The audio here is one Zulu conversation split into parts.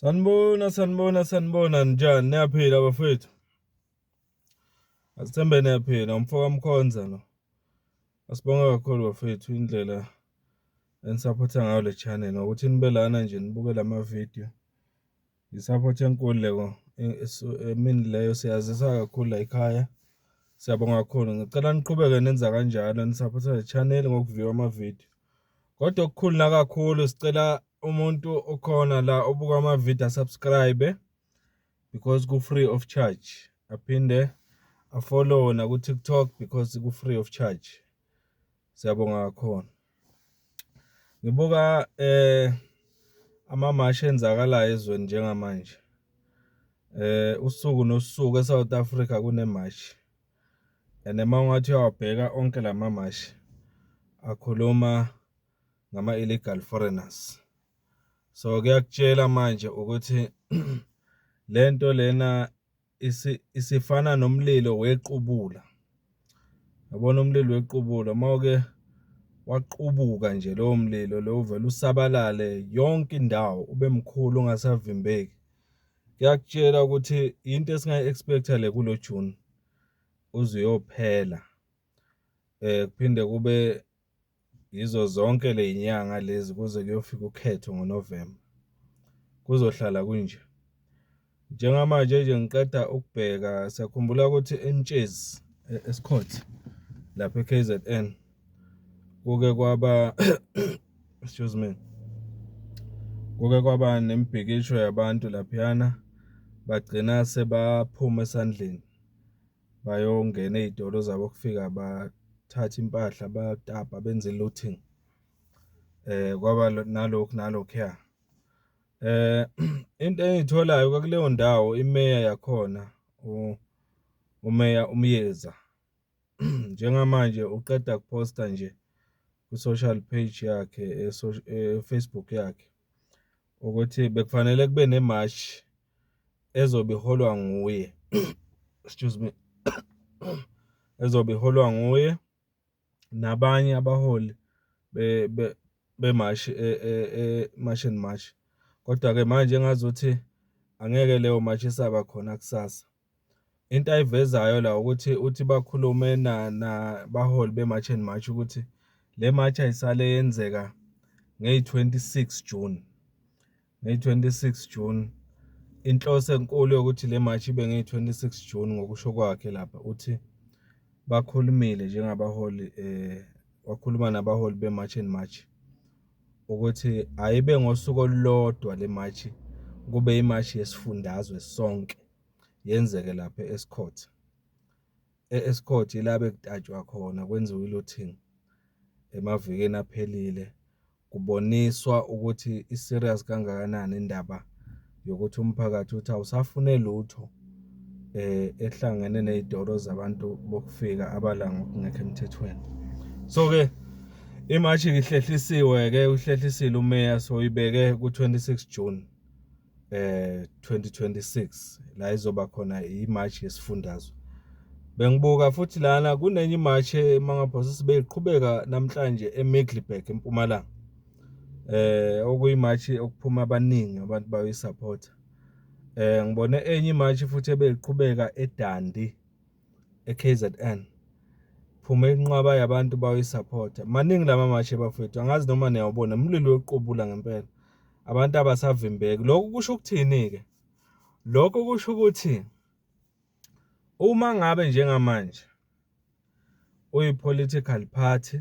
Sanibona, sanibona, sanibona, ninjani? Niyaphila bafowethu? Asithembe niyaphila, umfo kaMkhonza lo. Asibonge kakhulu bafowethu indlela enisaphotha ngayo le channel ngokuthi nibe lana nje nibuke lama-video. I-support enkulu leyo, emini leyo siyazisa kakhulu la ekhaya. Siyabonga kakhulu. Ngicela niqhubeke nenza kanjalo nisaphotha le channel ngoku-view-a ama-video. Kodwa okukhulu nakakhulu sicela umuntu okhona la obuka ama-video a-subscribe because ku-free of charge. Aphinde a-follow naku-TikTok because ku-free of charge. Siyabonga kakhulu. Ngibuka amamashi enzakalayo ezweni njengamanje. Usuku nosuku eSouth Africa kunemashi. And uma ungathi uyawabheka onke lamamashi akhuluma ngama-illegal foreigners. So kuyakutshela manje ukuthi lento lena isifana nomlilo wequbula. Yabona umlilo wequbula, mawuke waqubuka nje lowo mlilo lo uvele usabalale yonke indawo, ube mkhulu ungasavimbeki. Kuyakutshela ukuthi into esingayi-expect-a le kulo June uze uyophela. Kuphinde kube yizo zonke lezinyanga lezi kuze kuyofika ukhetho ngoNovemba. Kuzohlala kunje. Njengamanje nje ngiqeda ukubheka, siyakhumbula ukuthi eMtshezi, eScott lapha e-KZN, kuke kwaba, excuse me, kuke kwaba nemibhikisho yabantu laphayana, bagcina sebaphuma esandleni bayongena ezitolo zabo, kufika bathatha impahla, bayatapa, benza i-looting, kwaba nalokhu nalokhuya. Into engiyitholayo kuleyo ndawo, imeya yakhona, umeya uMyeza, njengamanje uqeda kuphosta nje ku-social page yakhe, e-Facebook yakhe, ukuthi bekufanele kube ne-march ezobe iholwa nguye, excuse me, ezobe iholwa nguye nabanye abaholi bemashi, e-March and March. Kodwa-ke manje engazuthi angeke leyo march isaba khona kusasa. Into ayivezayo la ukuthi uthi bakhulume nabaholi be-March and March ukuthi le march ayisale yenzeka ngeyi-26 June, ngeyi-26 June. Inhloso enkulu yokuthi le march ibe ngeyi-26 June, ngokusho kwakhe lapha, uthi bakhulumile njengabaholi, wakhuluma nabaholi be-March and March ukuthi ayibe ngosuku olulodwa le march, kube imarch yesifundazwe sonke, yenzeke lapha e-Estcourt. E-Estcourt ila bekutatshwa khona, kwenziwa i-looting emavikini aphelile, kuboniswa ukuthi i-serious kangakanani indaba yokuthi umphakathi uthi awusafune lutho ehlangene nezitolo zabantu bokufika abala ngokungekho emthethweni. So-ke imashi ihlehlisiwe-ke, uhlehlisile umeya, so ibeke ku-26 June 2026 la izoba khona imarch yesifundazwe. Bengibuka futhi lana kunenye imarch mangaphosisi beyiqhubeka namhlanje eMiddelburg, eMpumalanga, okuyimarch okuphuma abaningi abantu bayoyisupport. Ngibone enye imarch futhi ebeyiqhubeka eDundee, eKZN, phuma inqwaba yabantu bayoyisupport. Maningi lama march bafethu, angazi noma niyawubona umlilo wequbula ngempela, abantu abasavimbeki. Lokhu kusho ukuthini ke? Lokho kusho ukuthi uma ngabe njengamanje uyi-political party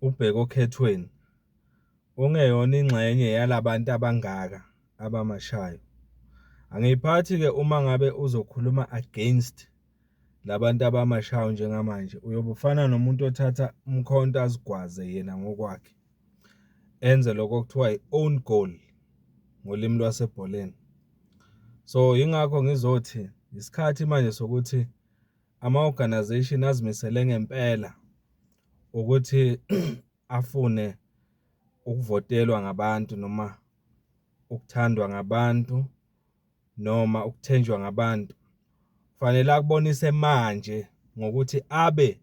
ubheke okhethweni, ungeyona ingxenye yalabantu abangaka abamashayo, angiyiphathi ke, uma ngabe uzokhuluma against labantu abamashayo njengamanje, uyobe ufana nomuntu othatha umkhonto azigwaze yena ngokwakhe, enze lokho okuthiwa i-own goal ngolimi lwasebholeni. So ingakho ngizothi isikhathi manje sokuthi ama-organization azimisele ngempela ukuthi afune ukuvotelwa ngabantu noma ukuthandwa ngabantu noma ukuthenjwa ngabantu, fanele akubonise manje ngokuthi abe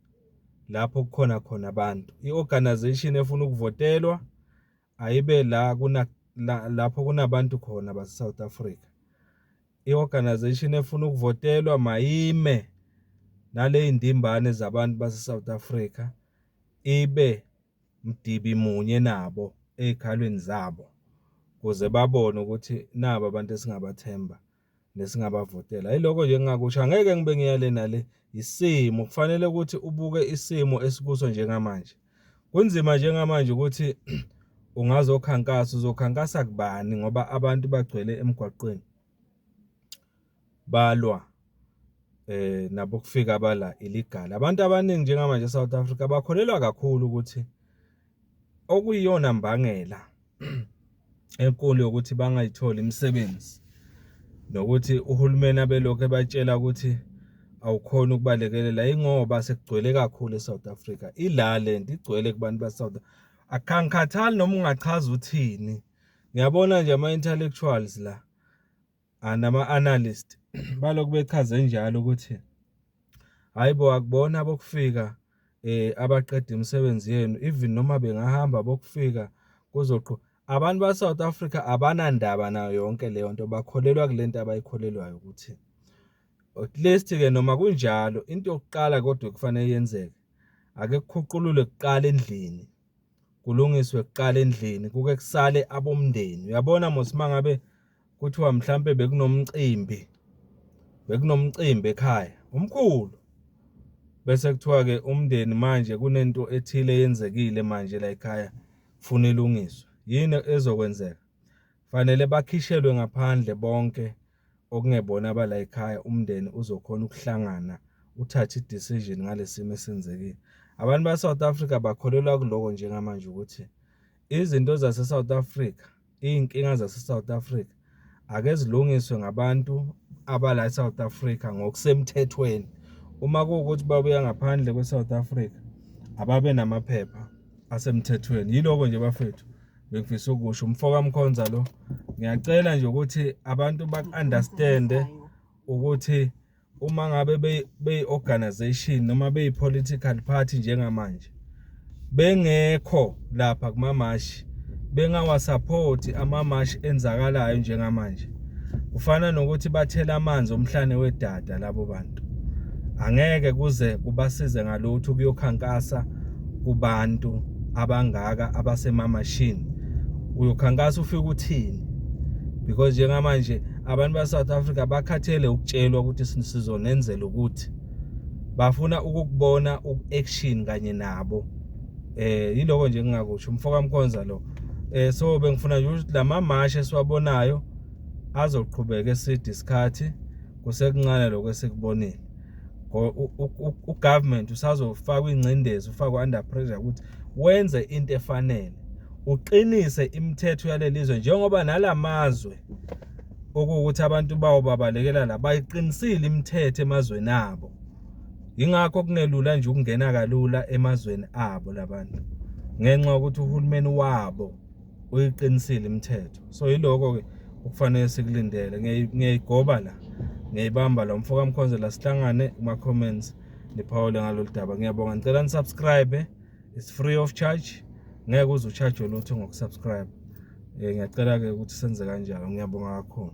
lapho kukhona khona abantu. I-organization efuna ukuvotelwa ayibe la kuna lapho kunabantu khona base-South Africa. I-organisation efuna ukuvotelwa mayime naley'ndimbane zabantu base-South Africa, ibe mdibi munye nabo ey'khalweni zabo ukuze babone ukuthi naba abantu esingabathemba nesingabavotela. Yiloko nje engingakusho, angeke ngibe ngiya le nale, isimo kufanele ukuthi ubuke isimo esikuso njengamanje. Kunzima njengamanje ukuthi ungazokhankasa, uzokhankasa kubani ngoba abantu bagcwele emgwaqweni balwa nabokufika abala illegal. Abantu abaningi njengamanje e-South Africa bakholelwa kakhulu ukuthi okuyiyona mbangela enkulu yokuthi bangayitholi imisebenzi nokuthi uhulumeni abelokhu ebatshela ukuthi awukhoni ukubalekelela ingoba sekugcwele kakhulu e-South Africa. Ila lento igcwele kubantu ba-South. Akangikhathali noma ungachaza uthini. Ngiyabona nje ama-intellectuals la nama-analyst balokhu bechaze njalo ukuthi hhayi bo, akubona abokufika abaqeda imisebenzi yenu, even noma bengahamba bokufika abantu ba-South Africa abanandaba nayo yonke leyo nto, bakholelwa kule nto abayikholelwayo ukuthi at least-ke noma kunjalo into yokuqala kodwa ekufanele yenzeke, ake kukhucululwe kuqala endlini, kulungiswe kuqala endlini, kuke kusale abomndeni. Uyabona mos uma ngabe kuthiwa mhlampe bekunomcimbi, bekunomcimbi ekhaya omkhulu, bese kuthiwa-ke umndeni manje kunento ethile eyenzekile manje la ekhaya funa ilungiswe. Yini ezokwenzeka? Fanele bakhishelwe ngaphandle bonke okungebona abala ekhaya, umndeni uzokhona ukuhlangana uthathe i-decision ngalesi simo esenzekile. Abantu ba-South Africa bakholelwa kuloko njengamanje ukuthi izinto zase-South Africa, iy'nkinga zase-South Africa ake zilungiswe ngabantu abala e-South Africa ngokusemthethweni. Uma kuwukuthi babuya ngaphandle kwe-South Africa, ababe namaphepha asemthethweni. Yiloko nje bafethu bengifisa ukusho. Umfoka Mkhonza lo, ngiyacela nje ukuthi abantu baku-understand-e ukuthi uma ngabe beyi-organisation noma beyi-political party njengamanje bengekho lapha kumamashi, bengawasaphothi amamashi enzakalayo njengamanje, kufana nokuthi bathela amanzi omhlane wedada labo bantu. Angeke kuze kubasize ngalutho ukuyokhankasa kubantu abangaka abasemamashini. Uyokhankasa ufike uthini? Because njengamanje abantu ba-South Africa bakhathele ukutshelwa ukuthi sizonenzela ukuthi, bafuna ukukubona uku-action kanye nabo. Yiloko nje engingakusho, umfoka Mkhonza lo. So bengifuna nje ukuthi lamamashi esiwabonayo azoqhubeka eside isikhathi, kusekuncane lokho esikubonile. U-government usazofakwa ingcindezi, ufakwe under pressure ukuthi wenze into efanele, uqinise imithetho yaleli zwe, njengoba nalamazwe okuwukuthi abantu bawo babalekela la bayiqinisile imithetho emazweni abo. Yingakho kungelula nje ukungena kalula emazweni abo labantu, ngenxa yokuthi uhulumeni wabo uyiqinisile imithetho. So yiloko-ke okufanele sikulindele. Ngiyayigoba la, ngiyayibamba la, umfoka Mkhonza la. Sihlangane kuma-comments, niphawule ngalolu daba. Ngiyabonga, ngicela ni-subscribe, it's free of charge, ngeke uze u-charge lutho ngoku-subscribe. Ngiyacela-ke ukuthi senze kanjalo. Ngiyabonga kakhulu.